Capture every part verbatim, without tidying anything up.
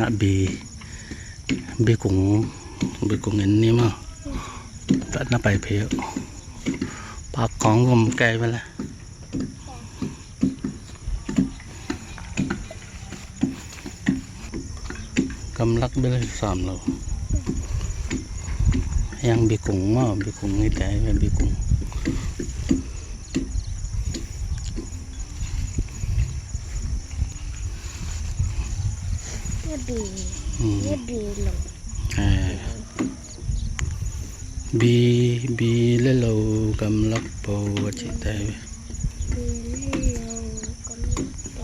Bi, bi kung, bi kung en ni maw. Tua na pai phei uh. Pak kong gum kai bele. Gamlak bele sam lo. Yang bi kung maw, bi kung ni te, bi kung. Bi, hmm, bi lo. Eh. Bi, bi le lo gamlak po a ci tai. Bi le lo gamlak po.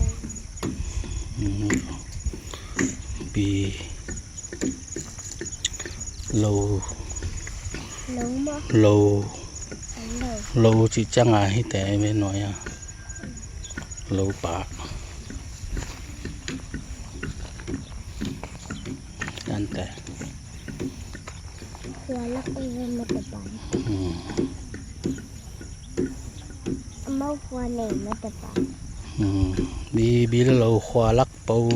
Hmm. Bi lo. Lo maw? Lo. Lo. Lo ci ciang a hi te ve nuai a. Lo pa. Ante. Khua lak i ve mate pa. Hmm. Amau khua nei mate pa. Hmm. Bi, bi le lo khua lak po.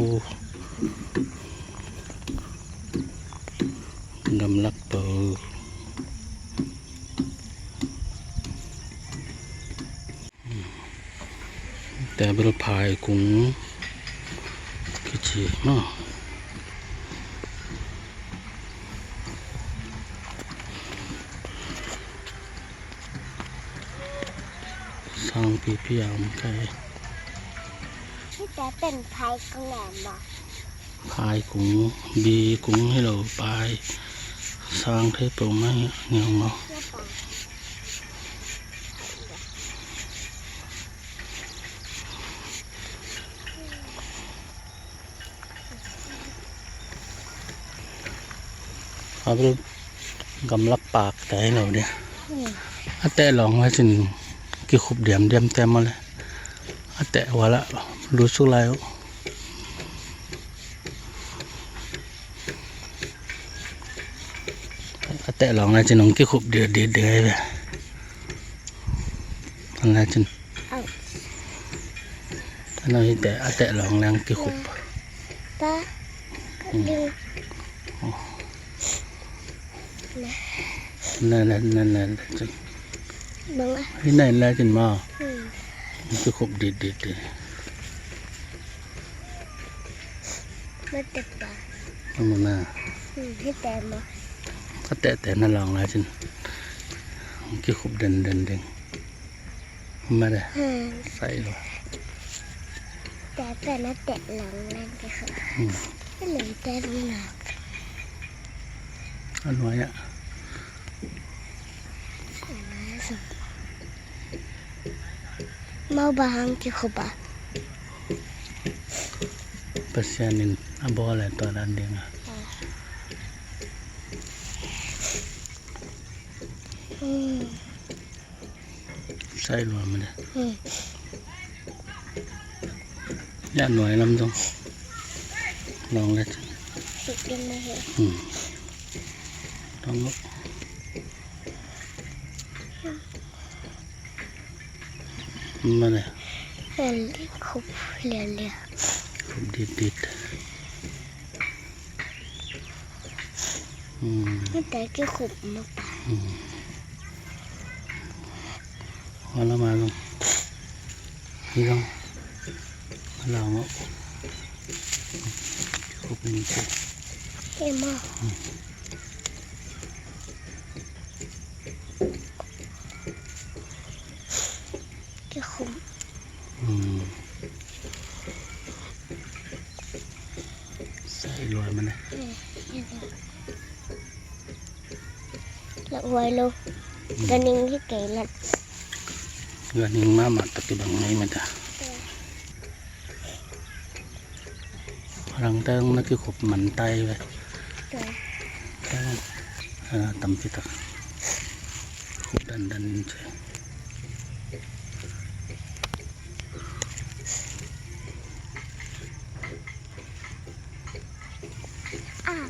Gamlak po. Table phai kung kici maw. Sang pipi a om kai. Hita pen phai kung em maw? Phai kung, bi kung hi lo, pai sang thei peuhmah hi ni maw. Abel gamlak pak te hi lo dia. A teh lawng le cin kikhup diamdiam te maw le. A teh wala lusuk lai uh. A teh lawng lai cin hong kikhup dir dir dir ai ve. Lai cin. Au. Ano hi teh, a teh lawng leng kikhup. Pa. Hmm. Ding. Oh. Na, na, na, na, na, cin. Bang a. Hi na, na, cin ma. Hmm. Kikhup dir dir dir. Mate pa. Amu na. Hmm, hi teh maw. A teh teh na lawng lai cin. Kikhup den den ding. Mate. Hmm. Sai lo. Teh teh na teh lawng lai kikhup. Hmm. Lawng teh na. A nuai ah. Mau bang hang kikhup a. Pasian in a bawl e tua dan ding a. Hmm. Sai lua mah de. Hmm. Ya nuai lam zong. Lawng le. Sik din na he. Hmm. Lawng lo. Mah de. Khup lialia. Khup dit dit. Hmm. Mate kikhup mah pa. Hmm. Wala ma zong. Hi zong. Wala ma. Kikhup ni te. Kei ma. Hmm. Kikhup. Hmm. Sai lua mah ne. Hmm. Lak huai lo. Hmm. Ganhing hi kei lak. Ganhing mahmah tak kibang ngei mah ta. Hmm. Rang teng na kikhup man tai ve. Tua. Teng, ah, tampi tak. Khup dandan in ci. Ah.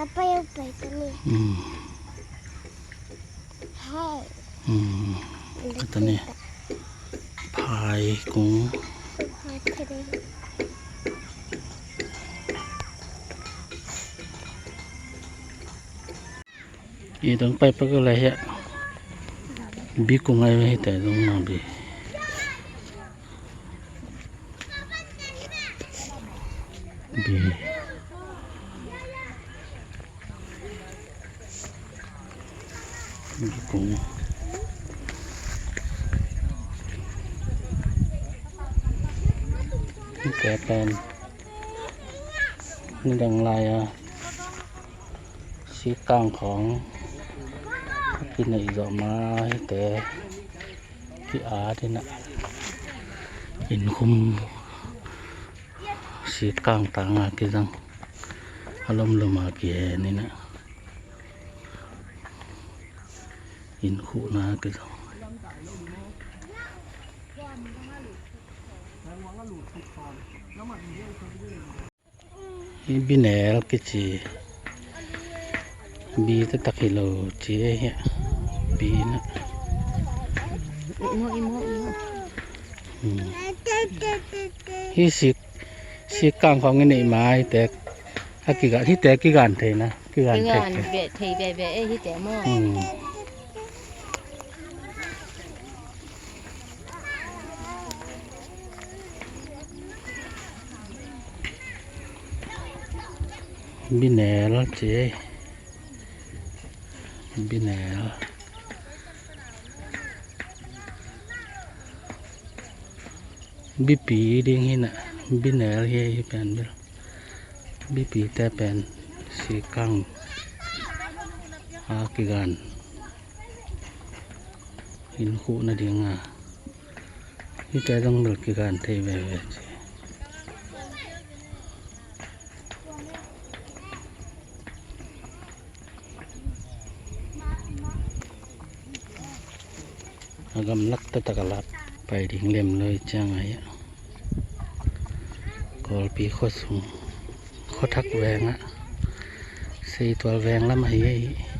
Papa, yung pa ito ni. Hmm. Hey. Hmm. Ito ni. Ai kung. I dong pai pa ko lai hia. Bi kung ai hi te dong na bi. Bi. Bi kung. Hite pen nidang lai a sikang khawng kineih zawh ma hite ki-at in ah, innkhum sikang tanga kizang, a lomlom a kihen in ah, innkhuhna kizang. Hi binel kici. Bi taktak hi lo ci hi. Bi na. Hmm. Hi sik, sikang khawng i neih ma hite a kigan, hite kigan thei na. Kigan thei. Kigan thei. Beh thei beh beh e hite maw. Hmm. Binel ci. Binel. Bipi ding hi na. Binel hi, hi pen bil. Bipite pen sikang a kigan, innkhuhna ding a, hite dong bel kigan thei veve ci. A gamlak taktak a lak pai ding lem lo hi ciang a hi. Kawlpi khuasung, khuathak veng ah, Seitual veng lam a hi.